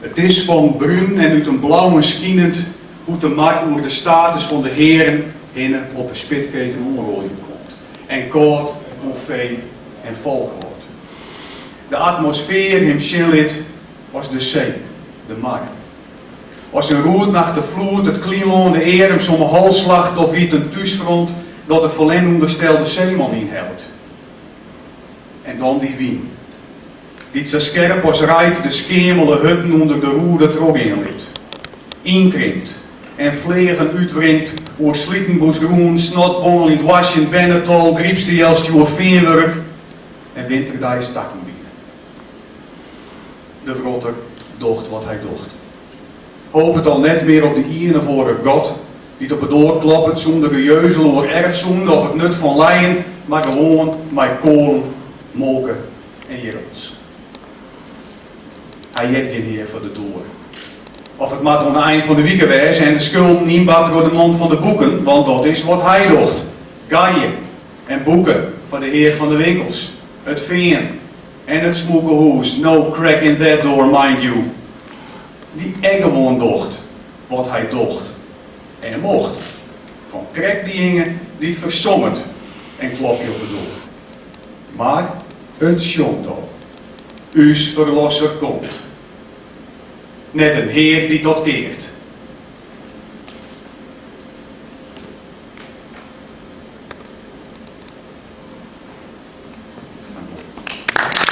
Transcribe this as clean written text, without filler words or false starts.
It is fan brún en út in blauwen skinend hoe't de mar oer de status fan de hearen hinne op 'e spitketen oanrôljen komt en kâld oan fee en folk hâldt. De atmosfear him sjen lit as de see, de mar. As in roetnacht de floed it klynlân de earms om 'e hals slacht of wie it in thúsfront dat de ferlern ûnderstelde seeman ynhellet. En dan dy wyn. Dy't sa skerp as reid de skeamele hutten ûnder de roede trochgean lit. Ynkringt en fleagen útwringt oer sliten boesgroen, snotbongeljend hoastjend bernetal, grypstejelstjoer feanwurk en winterdeis takken bine. De wrotter docht wat hy docht. Hopet al net mear op de ien of oare God dy't op 'e doar kloppet sûnder gejeuzel oer erfsûnde of it nut fan lijen, mar gewoan mei koalen, molke en jirpels. Hy heart gjin hear foar de doar. Of it moat oan 'e ein fan de wike wêze en de skulden ynbard troch de man fan de boeken, want dat is wat hy docht, garje en boeke foar de hear fan de winkels, it fean en it smûke hûs, no crack in that door, mind you, dy't ek gewoan docht wat hy docht en mocht, fan krekt dyjinge dy't fersommet en klopje op 'e doar. Mar it sjongt al, ús Ferlosser komt. Net in hear dy't dat keart.